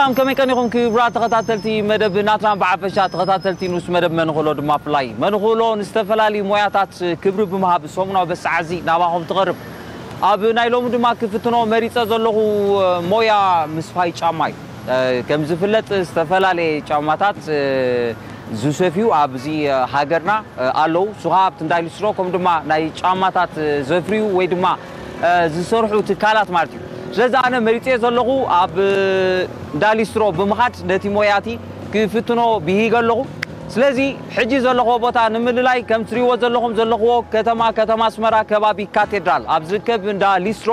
ሰላም፣ ከመይ ቀኒኹም ክቡራት ተኸታተልቲ መደብ ናትራን ብሓፈሻ ተኸታተልቲ ንኡስ መደብ መንኽሎ ድማ ፍላይ? መንኽሎ ንዝተፈላለዩ ሞያታት ክብሪ ብምሃብ ሰሙናዊ በሰዓዚ ናባኹም ትቐርብ። ኣብ ናይ ሎሚ ድማ ክፍትኖ መሪጸ ዘለኹ ሞያ ምስፋይ ጫማ እዩ። ከም ዝፍለጥ ዝተፈላለየ ጫማታት ዝሰፍዩ ኣብዚ ሃገርና ኣለዉ። ሱኻ ኣብቲ እንዳሊስትሮ ከም ድማ ናይ ጫማታት ዘፍርዩ ወይ ድማ ዝሰርሑ ትካላት ማለት እዩ። ስለዚ ኣነ መሪጸ ዘለኹ ኣብ እንዳሊስትሮ ብምኻድ ነቲ ሞያቲ ክፍትኖ ብሂገ ኣለኹ። ስለዚ ሕጂ ዘለኹዎ ቦታ ንምልላይ ከም ትሪእዎ ዘለኹም ዘለኹዎ ከተማ፣ ከተማ ኣስመራ ከባቢ ካቴድራል ኣብ ዝርከብ እንዳ ሊስትሮ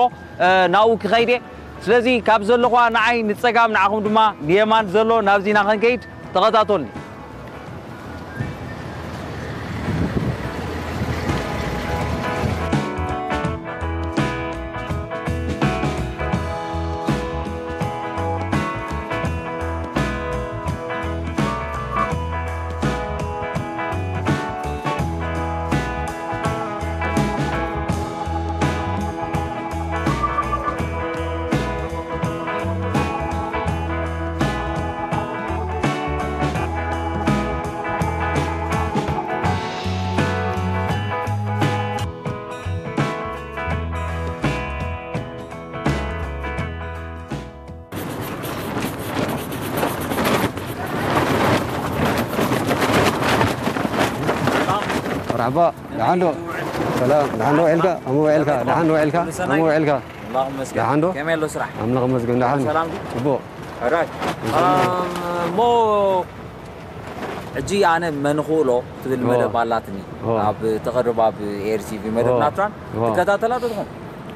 ናብኡ ክኸይድ እየ። ስለዚ ካብ ዘለኹዋ ንዓይ ንጸጋም ንዓኹም ድማ ንየማን ዘሎ ናብዚና ክንከይድ ተኸታተሉኒ። መርሓባ፣ ደሓን ዶ? ሰላም፣ ደሓን ዶ ውዒልካ? ከመይ ውዒልካ? ደሓን ዶ ውዒልካ? ከመይ ውዒልካ? ኣምላኽ ይመስገን። ደሓን ዶ? ከመይ ኣሎ ስራሕ? ኣምላኽ ይመስገን፣ ደሓን። ሰላም ድዩ? ጽቡቕ። ሕራይ። እም፣ እሞ ሕጂ ኣነ መንኽእሎ ትብል ኦ። መደብ ኣላትኒ። ኦ። ኣብ ተቐርብ ኣብ ኤር ቲ ቪ መደብ ኦ። ናትራን ኦ። ትከታተላ ዶ ትኾን?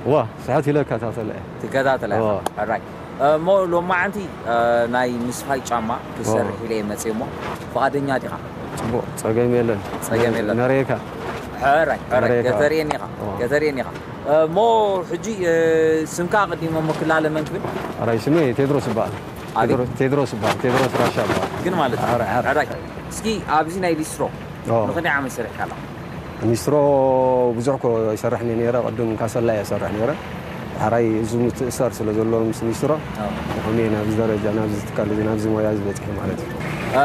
ዋ፣ ስሕት ኢለ እከታተላ እየ። ትከታተላ ኢኻ? ኦ። ሕራይ። እሞ ሎማዓንቲ፣ እ፣ ናይ ምስፋይ ጫማ ክሰርሕ ኦ። ኢለ እየ መጽየ እሞ፣ ፍቓደኛ ዲኻ? ጽቡቕ፣ ጸገም የለን። ጸገም የለን። ነሬካ። ሕራይ፣ ሕራይ። ነሬካ። ከተርእየኒ ኢኻ። ኦ። ከተርእየኒ ኢኻ። እሞ ሕጂ፣ እ፣ ስምካ ኣቐዲመ እሞ ክላለ መን ክብል? ሕራይ፣ ስመይ ቴድሮስ ይበሃል። ኣቤት። ቴድሮስ፣ ቴድሮስ ይበሃል። ቴድሮስ ራሻ ይበሃል። ግን ማለት እዩ። ሕራይ፣ ሕራይ። ሕራይ። እስኪ ኣብዚ ናይ ሊስትሮ ኦ። ንኽንደይ ዓመት ሰሪሕካ ኣለኻ? ሊስትሮ ብዙሕ እኮ ይሰርሕ እየ ነይረ። ቅድም ካሰላ እየ ሰርሕ ነይረ። ሕራይ እዚ ምትእሳር ስለ ዘሎ ምስ ሊስትሮ፣ ኣዎ። ብኸመይ ናብዚ ደረጃ፣ ናብዚ ትካል እዚ፣ ናብዚ ሞያ እዚ በጺሐ ማለት እዩ። እ፣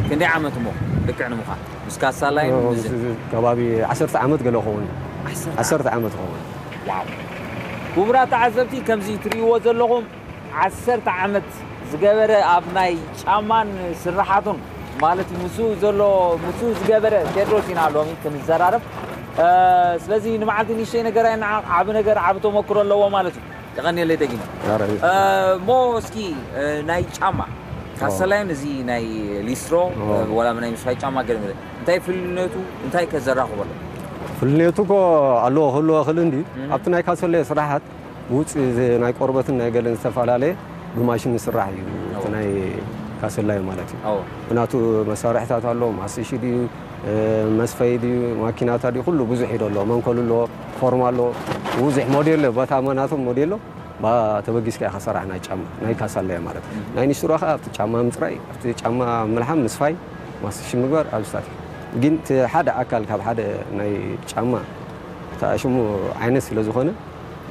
ክንደይ ዓመት እሞ ልክዕ ንምዃን? ምስ ካሳላይን ኦ፣ ምስን? እዚ ከባቢ ዓሰርተ ዓመት ገለ ክኸውን። ዓሰርተ ዓሰርተ ዓመት ክኸውን። ዋው። ክቡራት ተዓዘብቲ፣ ከምዚ ትርእይዎ ዘለኹም ዓሰርተ ዓመት ዝገበረ ኣብ ናይ ጫማን ስራሓቱን፣ ማለት ምስኡ ዘሎ፣ ምስኡ ዝገበረ ቴድሮስ ኢና ሎሚ ክንዘራረብ። እ፣ ስለዚ ንመዓልቲ ንእሽተይ ነገር ኣይነዓቕ፣ ዓቢ ነገር፣ ዓቢ ተመክሮ ኣለዎ ማለት እዩ። የቐንየለይ ደጊመ። ኧረ። እ፣ እሞ እስኪ፣ እ፣ ናይ ጫማ ኦ። ካሰላይን እዚ ናይ ሊስትሮ፣ ኦ። እ፣ ወላ ናይ ምስፋይ ጫማ ገለ መለ፣ እንታይ ፍልነቱ፣ እንታይ ከ ዘራኽቦ ኣሎ? ፍልነቱ እኮ ኣለዎ ክህልዎ ይኽእል እንዲ፣ እም። ኣብቲ ናይ ካሰላይ ስራሓት ውፅ ዝ-፣ ናይ ቆርበትን ናይ ገለን ዝተፈላለየ ብማሽን ዝስራሕ እዩ። እቲ ኣዎ። ናይ ካሰላዩ ማለት እዩ። ኣዎ። ብናቱ መሳርሕታት ኣሎ፣ ማስሺ ድዩ፣ እ፣ መስፈይ ድዩ፣ ማኪናታ ድዩ፣ ኩሉ ብዙሕ ኢዶ ኣሎ። መንኮሉ ኣሎ፣ ፎርማ ኣሎ፣ ብዙሕ ሞዴል ኣሎ። በታ መናቶም ሞዴል ኣሎ። ባ ተበጊስካ ኢኻ ሰራሕ ናይ ጫማ፣ ናይ ካሳላዩ ማለት እዩ። እም። ናይ ኒስትሮ ኸዓ ኣብቲ ጫማ ምፅራይ፣ ኣብቲ ጫማ ምልሓም፣ ምስፋይ፣ ማስሺ ምግባር ኣብዝታት እዩ። ግን እቲ ሓደ ኣካል ካብ ሓደ ናይ ጫማ እታ ሽሙ ዓይነት ስለ ዝኾነ፣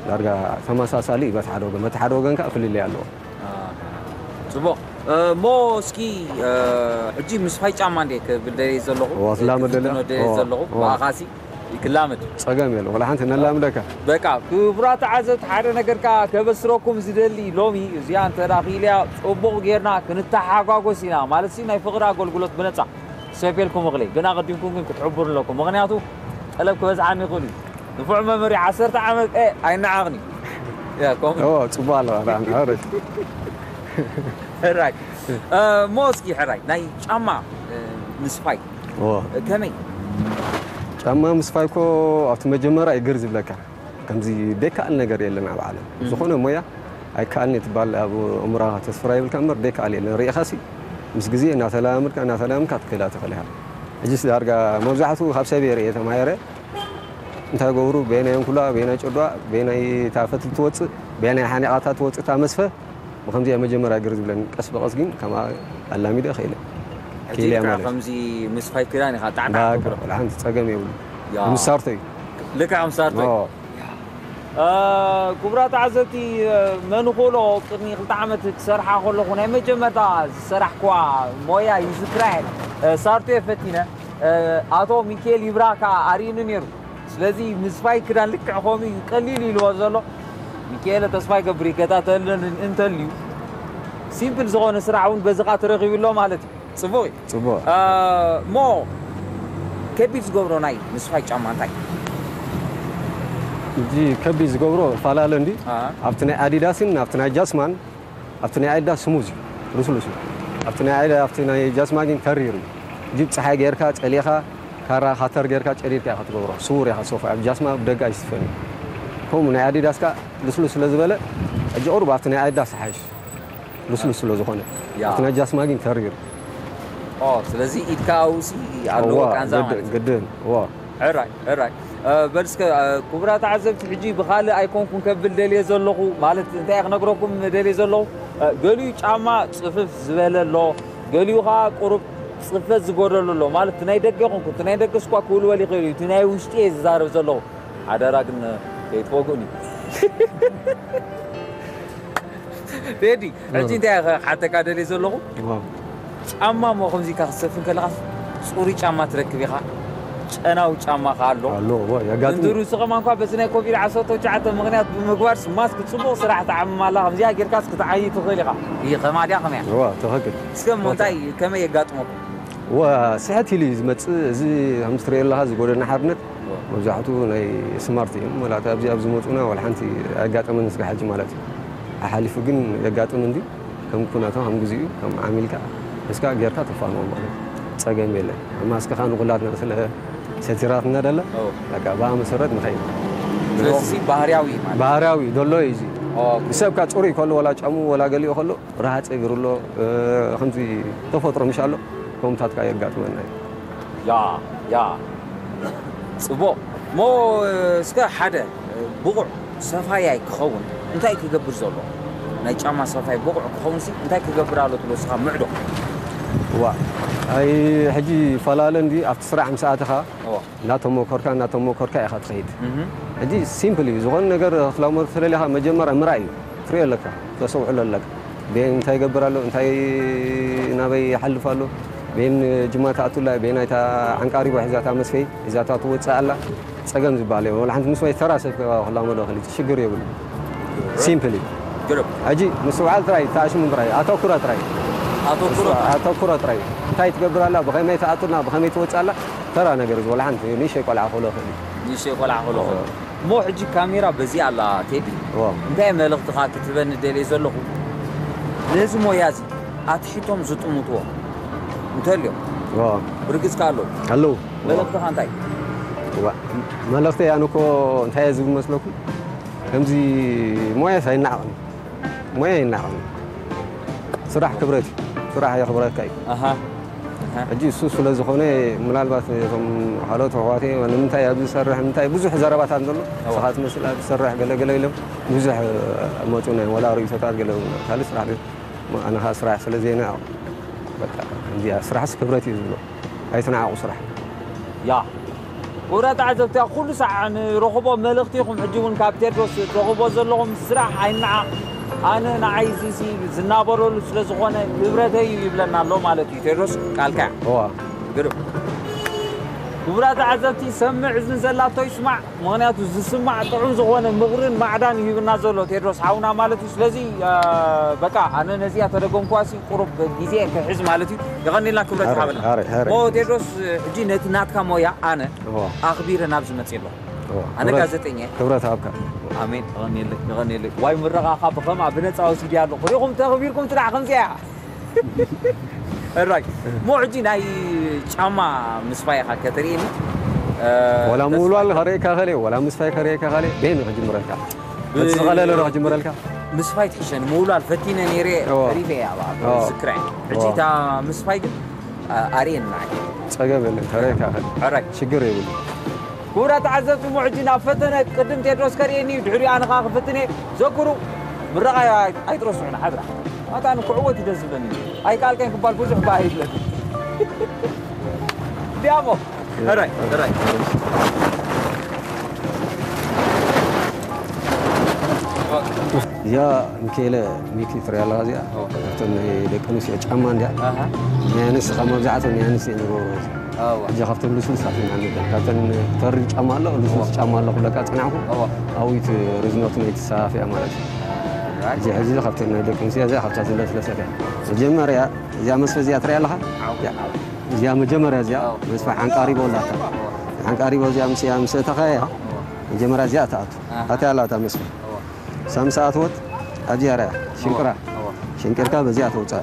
ዳርጋ ተመሳሳሊ እዩ በቲ ሓደ ወገን። በቲ ሓደ ወገን ከኣ ፍልልይ ኣለዎ። ኣሃ። ጽቡቕ። እ፣ እሞ እስኪ፣ እ፣ ሕጂ ምስፋይ ጫማ እንዴ ክብል ደልየ ዘለኹ፣ እዋ፣ ክላመድ ደለ? ክፍትኖ ደልየ እዋ፣ ዘለኹ፣ እዋ። ብኣኻሲ ይክላመድ። ጸገም የለ፣ ወላ ሓንቲ ነላምደካ። በቃ፣ ክቡራት ተዓዘብቲ፣ ሓደ ነገር ከኣ ከበስረኩም ዝደሊ ሎሚ፣ እዚኣ እንተ ደኣ ክኢልያ፣ ጽቡቕ ጌርና ክንተሓጓጎስ ኢና። ማለትሲ፣ ናይ ፍቕሪ ኣገልግሎት ብነጻ። ሰፍ ኢልኩም እኽሊ፣ ግን ኣቐዲምኩም ግን ክትሕብሩ ኣለኩም። ምኽንያቱ፣ ጠለብ ክበዝሓኒ ይኽእል እዩ። ንፉዕ መምህር እዩ፣ ዓሰርተ ዓመት፣ ኤ፣ ኣይነዓቕን እዩ። ያ፣ ከምኡ። ኦ፣ ጽቡቕ ኣለዋ፣ ደኣ፣ ሕራይ። ሕራይ። እ፣ እሞ እስኪ ሕራይ፣ ናይ ጫማ፣ እ፣ ምስፋይ፣ ኦ። እ፣ ከመይ? ጫማ ምስፋይ እኮ ኣብቲ መጀመርያ እዩ ግር ዝብለካ። ከምዚ ዘይከኣል ነገር የለን ኣብ ዓለም። እም። ዝኾነ ሞያ ኣይከኣልን እዩ ትበሃል፣ ኣብ እምሮኻ ተስፍራ ይብልካ እምበር ዘይከኣል የለን። ርኢኻሲ፣ ምስ ግዜ እናተለማመድካ፣ እናተለማመድካ ክትክእላ ትኽእል ኢኻ። ሕጂስ ዳርጋ መብዛሕትኡ ካብ ሰብ እየ ርእየ ተማሂረ። እንታይ ገብሩ፣ በየናይ እንኩላ፣ በየናይ ጭርዷ፣ በየናይ እታ ፈትሊ ትወጽእ፣ በየናይ ሓኒቓታ ትወጽእ እታ መስፈ፣ ብኸምዚ እያ መጀመርያ ግር ዝብለኒ። ቀስ ብቐስ ግን ከምኣ ኣላሚደ ኸኢለ። ሕጂ ክኢለ እያ ኢልካ ማለት እዩ። ከምዚ ምስፋይ ክዳን ኢኻ ጣዕጣዕ ባካ፣ ትብሎ። ወላ ሓንቲ ጸገም የብሉ። ያ። ምሳርቶ እዩ። ልክዕ ምሳርቶ እዩ። ኦ። ያ። ክቡራት ተዓዘብቲ፣ መን ክእሎ ቅድሚ ክልተ ዓመት ክሰርሓ ከለኹ ናይ መጀመርታ ዝሰራሕኩዋ ሞያ ይዝክራ እየ። ሳርቶ እየ ፈቲነ። ኣቶ ሚካኤል ይብራህ ከዓ ኣርእዩኒ ነይሩ። ስለዚ ምስፋይ ክዳን ልክዕ ከምኡ እዩ ቀሊል ኢልዎ ዘሎ። ሚካኤለ ተስፋ ይገብር ይከታተልን እንተልዩ ሲምፕል ዝኾነ ስራሕ እውን በዚ ከዓ ተረኺቡ ኣሎ ማለት እዩ። ጽቡቕ እዩ። ጽቡቕ። እሞ ከቢድ ዝገብሮ ናይ ምስፋይ ጫማ እንታይ? እዚ ከቢድ ዝገብሮ ፈላለ እንዲ ኣብቲ ናይ ኣዲዳስን ኣብቲ ናይ ጃስማን ኣብቲ ናይ ኣዲዳስ ስሙዝ እዩ፣ ልስሉስ እዩ። ኣብቲ ናይ ኣዲዳ ኣብቲ ናይ ጃስማ ግን ተሪር እዩ። ጅብ ፀሓይ ጌርካ ጨሊኻ ካራ ካተር ጌርካ ጨዲድካ ኢኻ ትገብሮ። ስውር ኢኻ ሶፋ ኣብ ጃስማ ብደገ ኣይስፈን እዩ። ከምኡ ናይ ኣዲዳስ ከኣ ልስሉስ ስለ ዝበለ ሕጂ ቁሩብ ኣብቲ ናይ ኣዲዳስ ይሓይሽ። ልስሉስ ስለ ዝኾነ ኣብቲ ናይ ጃስማ ግን ተሪር። ኦ ስለዚ ኢድካ ኣብኡ ሲ ኣለዎ ቃንዛ ማለት እዩ። ግድን ዋ ሕራይ ሕራይ። በል እስከ ክቡራት ተዓዘብቲ ሕጂ ብኻልእ ኣይኮንኩን ከብል ደልየ ዘለኹ ማለት እንታይ ክነግረኩም ደልየ ዘለኹ፣ ገሊኡ ጫማ ፅፍፍ ዝበለ ኣሎ፣ ገሊኡ ከዓ ቁሩብ ፅፈት ዝጎደሉ ኣሎ ማለት ናይ ደገ ይኹን እቲ ናይ ደገ ስኳ ክውልወል ይኽእል እዩ፣ እቲ ናይ ውሽጢ እየ ዝዛረብ ዘለኹ። ሓደራ ግን ከይትወግኡኒ። ቴዲ ሕጂ እንታይ ክሓተካ ደልየ ዘለኹ፣ ጫማ እሞ ከምዚ ኢልካ ክትሰፍን ከለኻ ፅሩይ ጫማ ትረክብ ኢኻ፣ ጨናዊ ጫማ ከ ኣሎ ኣሎ። የጋጥም። እንድሩ ንስኻ እኳ በዚ ናይ ኮቪድ ዓሰርተ ትሽዓተ ምኽንያት ብምግባር ማስክ ፅቡቕ ስራሕ ትዓምም ኣላ፣ ከምዚኣ ጌርካስ ክትዓይ ትኽእል ኢኻ። ይኸማ ድያ ከመያ? እዋ ትኽክል። እስከ እሞ እንታይ ከመይ የጋጥመኩም? እዋ ስሕት ኢሉ እዩ ዝመፅእ። እዚ ከምዚ ትሪኦ ኣለኻ እዚ ጎደና ሓርነት መብዛሕትኡ ናይ ስማርት እዮም። ወላ ኣብዚኣ ኣብ ዝመፁና ዋላ ሓንቲ ኣጋጠመን እስከ ሓጂ ማለት እዩ። ኣሓሊፉ ግን የጋጥም እንዲ ከም ኩነታው ከም ግዚኡ ከም ዓሚልካ እስካ ጌርካ ተፋንዎ ማለት እዩ። ፀገም የለን። ማስክኻ ንኩላትና ስለ ሰቲራትና ደላ በቃ ብኣ መሰረት ንኸይድ። ስለዚ ባህርያዊ ማለት ባህርያዊ ዘሎ እዩ እዚ። ንሰብካ ፅሩይ ከሎ ወላ ጫሙ ወላ ገሊኡ ከሎ ረሃፀ እግር ኣሎ ከምዚ ተፈጥሮ ምሽ ኣሎ ከምታት ከኣ የጋጥመና እዩ። ያ ያ ጽቡቕ እሞ እስከ ሓደ ብቑዕ ሰፋያይ ክኸውን እንታይ ክገብር ዘሎ ናይ ጫማ ሰፋይ ብቑዕ ክኸውን ሲ እንታይ ክገብር ኣሎ ትብሎ እስኻ ምዕዶ ዋ ኣይ ሕጂ ፈላለ እንዲ ኣብቲ ስራሕ ምስ ኣተኻ እናተሞከርካ እናተሞከርካ ኢኻ ትኸይድ። ሕጂ ሲምፕል እዩ ዝኾነ ነገር ክትላመዶ ተደሊኻ መጀመርያ ምርኣይ እዩ። ትሪኦ ኣለካ፣ ተሰውዕሎ ኣለካ። ቤን እንታይ ይገብር ኣሎ፣ እንታይ ናበይ ይሓልፍ ኣሎ፣ ቤን ጅማ ትኣቱ ኣላ፣ ቤን ኣይታ ዓንቃሪቦ ሒዛታ መስፈይ ሒዛታ ትወፅእ ኣላ። ፀገም ዝበሃል የብሉን። ወላ ሓንቲ ምስ ወይ ተራ ሰብ ክላመዶ ክእል ሽግር የብሉ። ሲምፕል እዩ። ሕጂ ምስትውዓል ጥራይ ተኣሽሙ ጥራይ ኣተኩረ ጥራይ ኣተኩረ ጥራይ እንታይ ትገብር ኣላ ብኸመይ ትኣቱና ብኸመይ ትወፅእ ኣላ ተራ ነገር ዝበላ ሓንቲ ንእሽተይ ቆልዓ ክብሎ ክእል እዩ። ንእሽተይ ቆልዓ ክብሎ ክእል እሞ ሕጂ ካሜራ በዚ ኣላ ቴዲ እንታይ መልእኽትኻ ክትበኒ ደልየ ዘለኹ ነዚ ሞያ እዚ ኣትሒቶም ዝጥምትዎ እንተልዮም ብርግፅካ ኣለዉ ኣለዉ መልእኽትኻ እንታይ እዋ መልእኽተይ ኣነ እኮ እንታይ እየ ዝብል መስለኩም ከምዚ ሞያስ ኣይናዕቕን ሞያ ኣይናዕቕን ስራሕ ክብረት እዩ ስራሕ የኽብረካ እዩ ሕጂ እሱ ስለ ዝኾነ ምናልባት እቶም ካልኦት ኣሕዋተይ ንምንታይ ኣብዚ ዝሰርሕ ንምንታይ ብዙሕ ዘረባታት ዘሎ ንስኻ ትመስል ኣብዚ ዝሰርሕ ገለ ገለ ኢሎም ብዙሕ መፁና እዮም ወላ ርእይቶታት ገለ ካልእ ስራሕ ኣነ ከዓ ስራሕ ስለ ዘይናዕቕ በቃ እንዲያ ስራሕስ ክብረት እዩ ዝብሎ ኣይትናዓቑ ስራሕ ያ ክቡራት ተዓዘብቲ ኩሉ ሳዕ ንረኽቦ መልእኽቲ ኢኹም ሕጂ እውን ካብ ቴድሮስ ትረኽቦ ዘለኹም ስራሕ ኣይናዓቕ ኣነ ንዓይ እዚ ዝናበረሉ ስለ ዝኾነ ንብረተይ እዩ ይብለና ኣሎ ማለት እዩ ቴድሮስ ቃልካ እዋ ግርም ክቡራት ተዓዘብቲ ሰምዕ እዝኒ ዘላቶ ይስማዕ ምኽንያቱ ዝስማዕ ጥዑም ዝኾነ ምኽርን ማዕዳን ይህብና ዘሎ ቴድሮስ ሓውና ማለት እዩ ስለዚ በቃ ኣነ ነዚኣ ተደገምኳሲ ቁሩብ ግዜ ክሕዝ ማለት እዩ የቐኒልና ክብረት ይሃበልና ሞ ቴድሮስ ሕጂ ነቲ ናትካ ሞያ ኣነ ኣኽቢረ ናብዚ መፅእ ኣለኹ ኣነ ጋዜጠኛ ክብረት ሃብካ ኣሜን የቐኒየለይ የቐኒየለይ ዋይ ምረቓኻ ብኸምኣ ብነፃ ወሲድያ ኣለኹ ሪኹም ተኽቢርኩም ትዳዕ ከምዚኣ ሕራይ እሞ ሕጂ ናይ ጫማ ምስፋይ ኢኻ ከተርእየኒ ወላ ምውልዋል ከርእየካ ከለ ወላ ምስፋይ ከርእየካ ከለ ቤን ክጅምረልካ እቲ ዝቐለለ ዶ ክጅምረልካ ምስፋይ ትሕሸኒ ምውልዋል ፈቲነ ነይረ ተሪፈ እያ ዝዝክራ ሕጂ እታ ምስፋይ ግን ኣርእየኒ ንዓይ ፀገም የለን ከርእየካ ከለ ሕራይ ሽግር የብሉ ክቡራት ተዓዘብቲ እሞ ሕጂ ናብ ፈተነ ቅድም ቴድሮስ ከርእየኒ እዩ ድሕሪኡ ኣነ ከዓ ክፍትን እየ ዘክሩ ምረቓ ኣይትረስዑና ሓድራ ኣታ ንክዕወት እዩ ደስ ዝብለኒ ኣይከኣልካን ክባል ብዙሕ በሃ ይብለኒ ዲያሞ ሕራይ ሕራይ እዚኣ ሚካኤለ ሚኪ ትሪኣ ኣለኻ እዚኣ? ካብተን ናይ ደቂ ኣንስትዮ ጫማ እንዲያ። ናይ ኣንስቲ ካብ መብዛሕትኦም ናይ ኣንስቲ እየ ዝገብሮ። ሕጂ ካብቶም ልስሉሳት ኢና ንብል። ካብተን ተሪ ጫማ ኣሎ፣ ልስሉስ ጫማ ኣሎ ክብለካ ጸናሕኩ። ኣብኡ እቲ ርዝመቱ ናይቲ ሰፋፊኣ ማለት እዩ። ሕጂ ሕጂ ካብተን ናይ ደቂ ኣንስትዮ እዚኣ ካብታ ዝለስለሰት እያ። መጀመርያ እዚኣ መስፈ እዚኣ ትሪኣ ኣለኻ? እዚኣ መጀመርያ እዚኣ መስፈ ሓንቃሪቦ ኣላታ። ሓንቃሪቦ እዚኣ ምስ እያ ምስ እተኸያ መጀመርያ እዚኣ ትኣቱ። ኣታ ኣላ እታ መስፈ። ሳምሳ ኣትወት ኣብዚኣ ርኣያ ሽንቅራ ሽንቅርካ በዚኣ ተውፅኣ።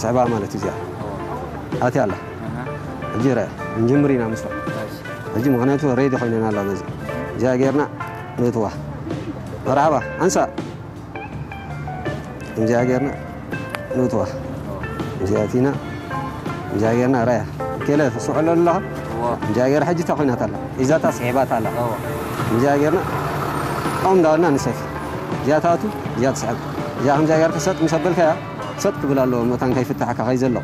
ስሕባ ማለት እዚኣ ኣትያ ኣላ። ሕጂ ርኣያ እንጅምር ኢና ምስታ። ሕጂ ምኽንያቱ ሬዲ ኮይነና ኣላ። በዚ እዚኣ ጌርና ንእትዋ። መርሓባ ሓንሳ። ከምዚኣ ጌርና ንእትዋ። ከምዚኣ ኣቲና ከምዚኣ ጌርና ራያ ኬለ ትስዕሎ ኣለኻ። ከምዚኣ ጌራ ሕጂ እታ ኮይናት ኣላ። ሒዛታ ስሒባታ ኣላ። ከምዚኣ ጌርና ኦም እንዳበልና ንሰፊ። እዚኣ ትኣቱ፣ እዚኣ ትስሕብ። እዚኣ ከምዚኣ ጌርካ ሰጥ ምስ ኣበልካያ ሰጥ ክብል ኣለዎ መታን ከይፍታሓካ ከይዘሎ።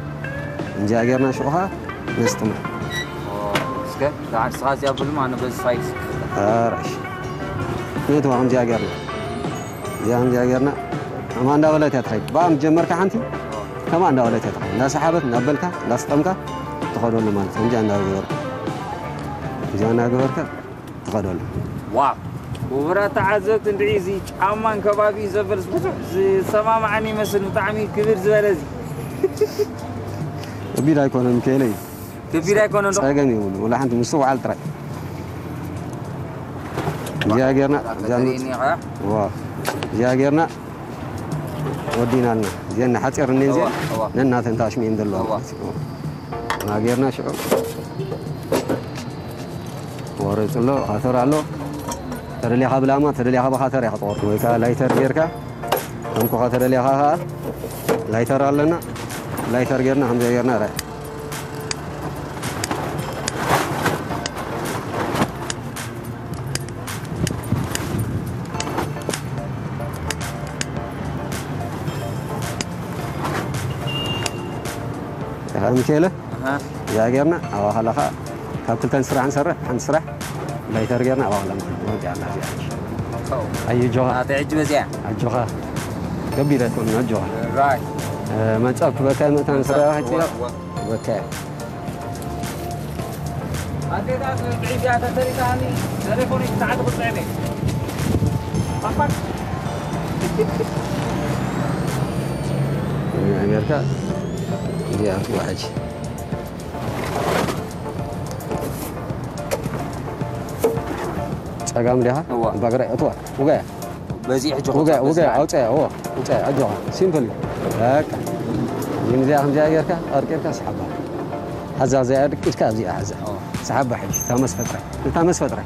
ከምዚኣ ጌርና ሽዑ ኸዓ ነስጥማ። እስከ ደሓር ስኻ እዚኣ ብሉም ኣነ በዚ ሳይድ እስኪ። ኣራሽ። ንእትዋ ከምዚኣ ጌርና። እዚኣ ከምዚኣ ጌርና ከማ እንዳበለት እያ ትኸይድ። ብኣ ምስ ጀመርካ ሓንቲ ከማ እንዳበለት እያ ትኸይድ። እንዳሰሓበት፣ እንዳበልካ፣ እንዳስጠምካ ትኸደሉ ማለት እዩ። ከምዚኣ እንዳገበርካ፣ እዚኣ እንዳገበርካ ትኸደሉ። ዋው! ክቡራት ተዓዘብቲ፣ እንድዒ እዚ ጫማን ከባቢኡ ዘበልስ ብዙሕ ዝሰማማዓኒ ይመስል። ብጣዕሚ ክብር ዝበለ እዚ። ከቢድ ኣይኮነን፣ ሚካኤለይ። ከቢድ ኣይኮነን ዶ? ጸገም የብሉ። ወላ ሓንቲ ምስትውዓል ጥራይ። እዚኣ ጌርና፣ እዚኣ ተሪኒ ኸ? ዋ። እዚኣ ጌርና ወዲናልና። እዚአን ሓጺር እኔ እዚአን እዋ፣ እዋ። ነናተን ታሽሚኤን ዘለዋ እዋ። ማለት እዩ። እና ጌርና ሽዑ ወረጽ ኣሎ፣ ካተር ኣሎ። ተደሊኻ ብላማ፣ ተደሊኻ ብኻተር ኢኻ ትቆርጥ። ወይ ከኣ ላይተር ጌርካ፣ ከም ኮኻ ተደሊኻ ከኣ ላይተር ኣለና። ላይተር ጌርና፣ ከምዚኣ ጌርና ርኣ። ተኸምከለ? ኣሃ። እዚኣ ጌርና፣ ኣባኻ ለኻ ካብ ክልተን ስራሕ ንሰርሕ፣ ሓንቲ ስራሕ ላይተር ጌርና፣ ኣባኻ ለኻ ወዲኣና እዚኣ። ኣዩ ጆኻ። ኣቲ ሕጂ በዚኣ። ኣጆኻ። ከቢድ ኣይኮነን፣ ኣጆኻ። ራይት። እ፣ መጻብ ክበካ መታን ስራሕ ወ-፣ ወ-፣ ወ-፣ ክበካ። ኣዴታት ጥዒት እያ ተሰሪታኒ፣ ቴሌፎን ይትዓት ቁጥዐ ቤት። ኣፋር። ኣሜሪካ እዚኣ ትውዓጅ። ጸጋም ዲኻ? እዋ። ባግራ እትዋ። ውጋያ። በዚ ሕጂ ውጋያ፣ ቁጥር ውጋያ፣ በዚ ኣውጻያ፣ እዎ፣ ውጻያ፣ ኣጆኻ። ሲምፕል እዩ። በቃ። እዚኣ ከምዚኣ ጌርካ፣ ኣርቂርካ፣ ሰሓባ። ሓዛ፣ እዚኣ ድቂትካ፣ ኣብዚኣ ሓዛ። እዋ። ሰሓባ ሕጂ፣ እታ መስፈጥራ። እታ መስፈጥራ።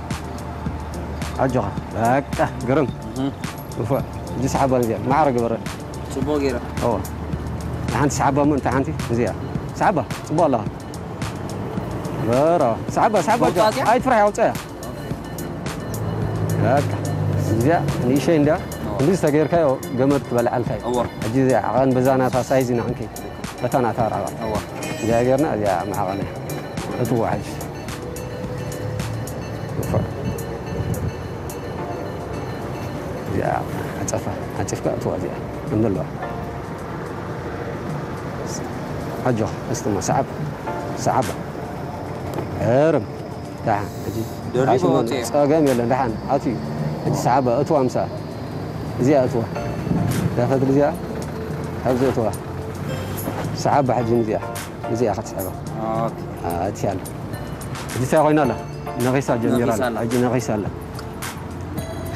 ኣጆኻ። በቃ፣ ግርም። እህ። እፎ፣ እዚ ሰሓባ እዚኣ፣ ማዕረ ግበረ። ጽቡቕ ጌረ። እዎ። ሓንቲ ሰሓባ እሞ፣ እንታ ሓንቲ፣ እዚኣ። ሰሓባ፣ ጽቡቕ ኣለኻ። በራ፣ ሰሓባ፣ ሰሓባ፣ መውጻእትያ? ኣይትፍራሕ፣ ኣውጻያ። በቃ፣ እዚኣ ንእሸይ እንድያ፣ እዋ። ክንዲ ዝተገይርካዮ ገመድ ክበልዓልካ እዩ። እዋ። ሕጂ እዚኣ ዓቐን በዛ ናታ ሳይዝ ኢና ክንከይድ። በታ ናታ ራባ። እዋ። እዚኣ ገይርና፣ እዚኣ መዓቐን እያ። እትዋ ሕጂ። እፋ። እዚኣ ዓጸፋ፣ ዓጺፍካ እትዋ እዚኣ። እንደለዋ። ኣጆኻ፣ እስቲ እሞ ሰዓብ፣ ሰዓባ። እርም። ደሓን፣ ሕጂ ደሪቡ ሓሽሞ ወፂኡ። ፀገም የለን፣ ደሓን፣ ኣትዩ። ሕጂ ሰዓባ፣ እትዋ ምሳ። እዚኣ እትዋ። እዛ ፈትሊ እዚኣ፣ ኣብዚ እትዋ። ሰዓባ ሕጂ ንዚኣ፣ ንዚኣ ክትስዕባ። ኦኬ። ኣትያለ። ሕጂ እንታይ ኮይና ኣላ? ነኺሳ ጀሚራ ነኺሳ ኣላ። ኣላ። ሕጂ ነኺሳ ኣላ።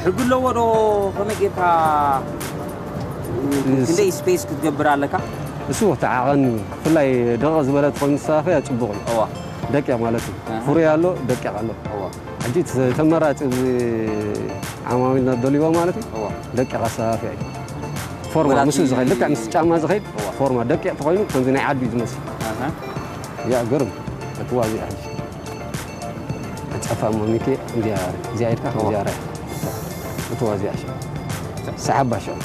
ሕጊ ኣለዎ ዶ? ከመይ ጌርካ እስ- ክንደይ ስፔስ ክትገብር ኣለካ? እሱ ተዓቐን እዩ። ብፍላይ ደቐቕ ዝበለት ኮይኑ ዝሰፋፈያ ጽቡቕ እዩ። እዋ። ደቂቕ ማለት እዩ። ኣሃ። ፍሩይ ኣሎ፣ ደቂቕ ኣሎ። እዋ። ሕጂ እቲ ተመራጺ እዚ ዓማዊልና ደልይዎ ማለት እዩ። እዋ። ደቂቕ ኣሰፋፍያ እዩ። ፎርማ ወላ ምስኡ እቲ ዝኸይድ፣ ልክዕ ምስ ጫማ ዝኸይድ እዋ። ፎርማ ደቂቕ ተኾይኑ ከምዚ ናይ ዓዲ እዩ ዝመስል። ኣሃ። ያ ግርም። እትዋ እዚኣ ሕጂ። ጸፋ እሞ ሚኪ፣ እዚኣ፣ እዚኣ ኢድካ፣ እዋ። እዚኣ ራይ። እትዋ እዚኣ ሸ-፣ ሰዓባ ሸ-፣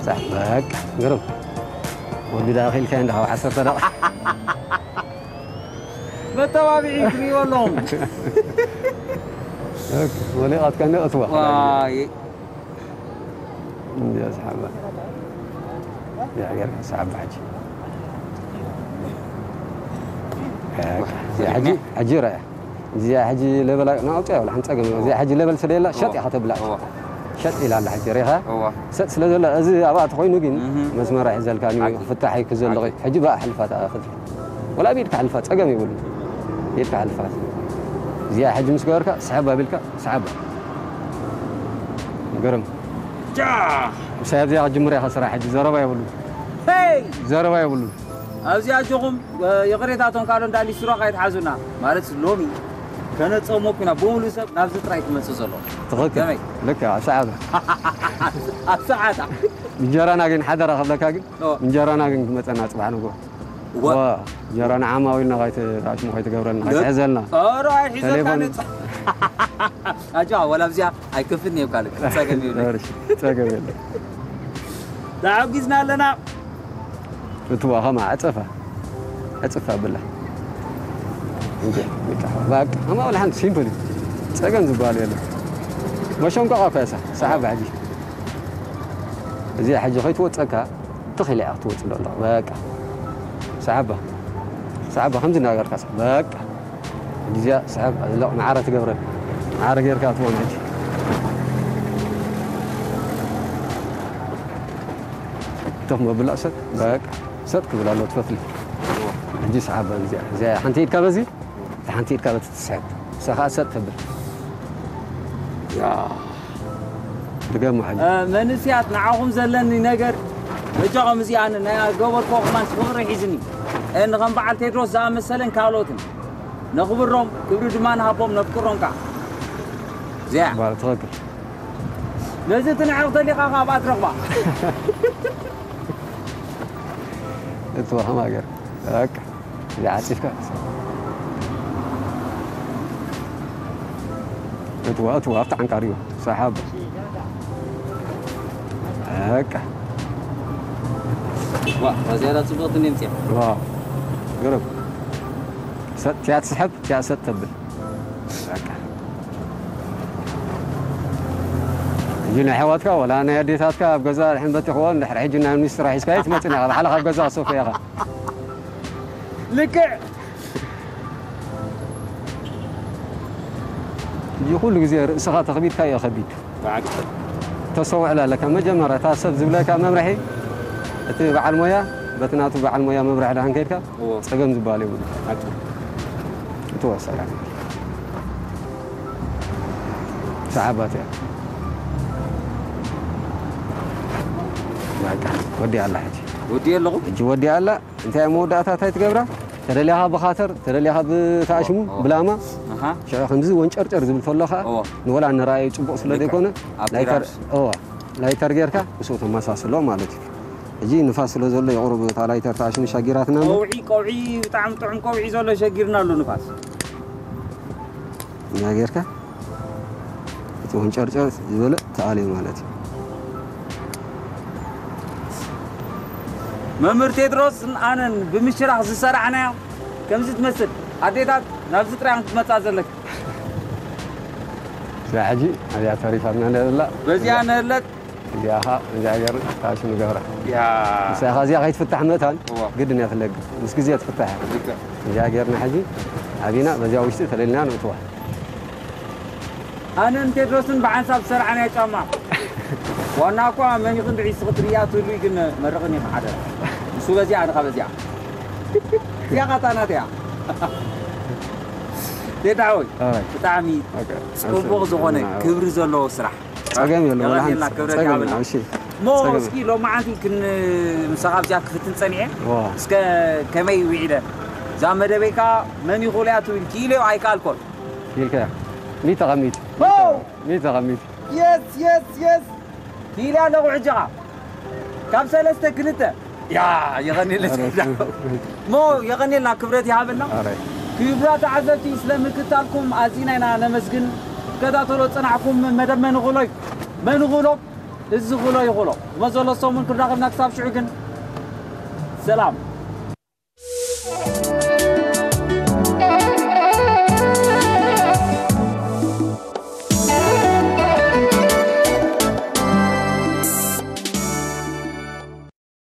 ሰ-፣ በቃ፣ ግርም። ወዲ ደኣ ኺልካ እንዳ ካብ ዓሰርተ ደቂቕ። መተባብዒ ክሪእዎ ኣለኹም። ወሊቓትካ ነቕትዋ። ዋይ እንዲያ ሰሓባ። ያ ገርካ ሰሓባ ሕጂ። ያ ሕጂ፣ ሕጂ ራያ። እዚኣ ሕጂ ለበላ ናውጫ ይብላ ሓንጸገም። እዚኣ ሕጂ ለበል ስለ የላ ሸጥ ኢኻ ተብላ። ሸጥ ኢላ ኣላ ሕጂ ሪኻ። ሰጥ ስለ ዘላ እዚ ኣብኣ ተኾይኑ ግን መስመራ ይሕዘልካ እዩ፣ ክፍታሕ እዩ ክዘልቕ እዩ። ሕጂ ብኣ ሕልፋት ኣኽል። ወላ ብኢድካ ሕልፋት ጸገም ይብሉ። ኢድካ ሕልፋት። እዚኣ ሕጂ ምስ ገበርካ ስሓብ ኣቢልካ ስሓብ። ገርም። ጃ ምሳይ ኣብዚኣ ክጅምር ኢኻ ስራሕ ሕጂ ዘረባ የብሉ። ሄይ ዘረባ የብሉ። ኣብዚ ኣጆኹም ይቕሬታቶም ካልኦ እንዳ ሊስትሮ ከይትሓዙና ማለት ሎሚ ከነፀሞኩ ኢና ብሙሉእ ሰብ ናብዚ ጥራይ ትመፅእ ዘሎ ትኽክል። ከመይ ልክ ኣብ ሰዓት ኣብ ሰዓታ እንጀራና ግን ሓደራ ክብለካ ግን ኦ። እንጀራና ግን ክመፀና ፅባሕ ንግሆ ወ- ዋ፣ እንጀራና ዓማዊልና ከይትኣሽሙ ከይትገብረልና ለ- ከይትሕዘልና ኧረ ኣይሒዘካን ቴሌፎን እፅ- ኣጆኻ ወላ ኣብዚኣ ኣይከፍን እየ ካልእ ፀገም ይብለ ርሽ ጸገም የለ ተዓጊዝና ኣለና እትዋ ከማ ዕፀፋ ዕፅፋ ብላ እንጂ ብቃ ባቅ ኣማ ወላ ሓንቲ ሲምፕል ጸገም ዝበሃል የለ መሸንቆ ቃ ፈሳ ሰሓብ ሕጂ እዚ ሕጂ ከይትወፀካ ትኽእል እያ ክትወፅእ ዘሎ በቃ ሰሓባ ሰሓባ ከምዚ እናገርካ በቃ እዚኣ ስሕብ ለቕ መዓረ ትገብረን መዓረ ጌርካ ትኾን ሕጂ እቶም መብላእ ሰጥ በቃ ሰጥ ክብል ኣሎ ትፈትሊ ሕጂ ሰሓብ እዚኣ እዚኣ ሓንቲ ኢድካ በዚ እታ ሓንቲ ኢድካ በቲ ትስሕብ ንሳ ከዓ ሰጥ ትብል ድገሞ ሕጂ መንእስያት ንዓኹም ዘለኒ ነገር በጃኹም እዚኣን ናይ ገበርኮ ክማን ፍቕሪ ሒዝኒ ንከም በዓል ቴድሮስ ዝኣመሰለን ካልኦትን ነኽብሮም ክብሪ ድማ ንሃቦም ነፍቅሮም ከዓ እዚኣ ባር ትኽክል ነዚ ትንዕቕ ተሊኻ ካብኣ ትረኽባ እትወሃም ሃገር በቃ እዚኣ ዓፂፍካ እትዋ እትዋ ኣብቲ ዓንቃር እዩ ሰሓብ በቃ ዋ እዚኣ ዳ ፅቡቕቲ እኔ ምፅያ ዋው ግርም ሰጥ ትያ ትስሕብ ትያ ሰጥ ተብል በቃ ሕጂ ናይ ኣሕዋትካ ወላ ናይ ኣዴታትካ ኣብ ገዛ ሕንበት ይኸውን ድሕሪ ሕጂ ናይ ሚኒስትር ሒዝካ ትመፅን ኢኻ ባዕልኻ ኣብ ገዛ ክሰፉ ኢኻ ልክዕ እዚ ኩሉ ግዜ ርእስኻ ተኽቢድካ እዮ ከቢድ ብሓቂ ተስተውዕል ኣለካ መጀመርያ እታ ሰብ ዝብለካ መምርሒ እቲ በዓል ሞያ በቲ ናቱ በዓል ሞያ መምርሒ ዳሕን ከይድካ እዎ ፀገም ዝበሃል የብሉ ሓቂ እትወሰላ ሰሓባት እያ በቃ ወዲኣ ኣላ ሕጂ ወዲ ኣለኹ ሕጂ ወዲኣ ኣላ እንታይ መወዳእታ እንታይ ትገብራ ተደሊኻ ብኻተር ተደሊኻ ብተኣሽሙ ኦ፣ ኦ። ብላማ ኣሃ ሽዑ ከምዚ ወንጨርጨር ዝብል ተሎ ከዓ ኦ። ንወላ ንራእዩ ፅቡቕ ስለ ልክዕ። ዘይኮነ ኣብቲ ላይተር ራእሲ። እዋ ላይተር ጌርካ ምስኡ ተመሳስሎ ማለት እዩ ሕጂ ንፋስ ስለ ዘሎ የቕሩብ እታ ላይተር ተኣሽሙ ሻጊራትና እሞ ቀውዒ ቀውዒ ብጣዕሚ ጥዑም ቀውዒ ዘሎ ሸጊርና ኣሎ ንፋስ እና ጌርካ እቲ ወንጨርጨር ዝበለ ተኣልዩ ማለት እዩ መምህር ቴድሮስን ኣነን ብምሽራኽ ዝሰራዕናዮ ከምዚ ትመስል ኣዴታት ናብዚ ጥራይ ክትመፃ ዘለክ እዚኣ ሕጂ ኣብያ ተሪፋትና እንዳ ዘላ በዚኣ ነህለት እዚኣ ኻ እግዚኣብሔር ታሽ ንገብራ ያ ንሳኻ እዚኣ ከይትፍታሕ መታን እዋ። ግድን እያ ትለግብ ምስ ግዜ ትፍታሕ እያ ልክዕ እዚኣ ጌርና ሕጂ ኣቢና በዚኣ ውሽጢ ተለልና ንእትዋ ኣነን ቴድሮስን ብሓንሳብ ዝሰራዕናዮ ጫማ ዋና እኳ መን ይኽን ርዒ ስኽትርያ ትህሉ ግን መርቕን ኢኻ ሓደ ንሱ በዚኣ ኣነ ካ በዚኣ እዚኣ ቃጣናት እያ ቴዳወይ ኣራይ ብጣዕሚ ኦኬ ፅቡቕ ዝኾነ ክብሪ ዘለዎ ስራሕ ጸገም የለ ወላ የቐንየልና ሓንቲ ክብረት ጸገም ይሃበልና የለ እሺ ሞ ጸገም እስኪ ሎማዓንቲ ክን ምሳኻ ኣብዚኣ ክፍትን ጸኒዐ ዋ እስከ ከመይ ውዒለ እዛ መደበይ ከዓ መን ይኽእሉ እያ ትብል ክኢለ ኣይከኣልኮን ኢልካ ሚት ተቐሚጥ ኦ! ሚት ተቐሚጥ የስ የስ የስ ክኢለ ኣለኹ ሕጂ ኸዓ ካብ ሰለስተ ክልተ ያ የቐኒለ ሞ የቐኒልና ክብረት ይሃበልና ኣረ ክብራ ተዓዘብቲ ስለ ምክታልኩም ኣዚና ኢና ነመስግን ትከታተሎ ዝጸናሕኩም መደብ መን ይኽእሎ እዩ መን ይኽእሎ እዚ ይኽእሎ ይኽእሎ እሞ ዘሎ ሰሙን ክራኸብና ክሳብ ሽዑ ግን ሰላም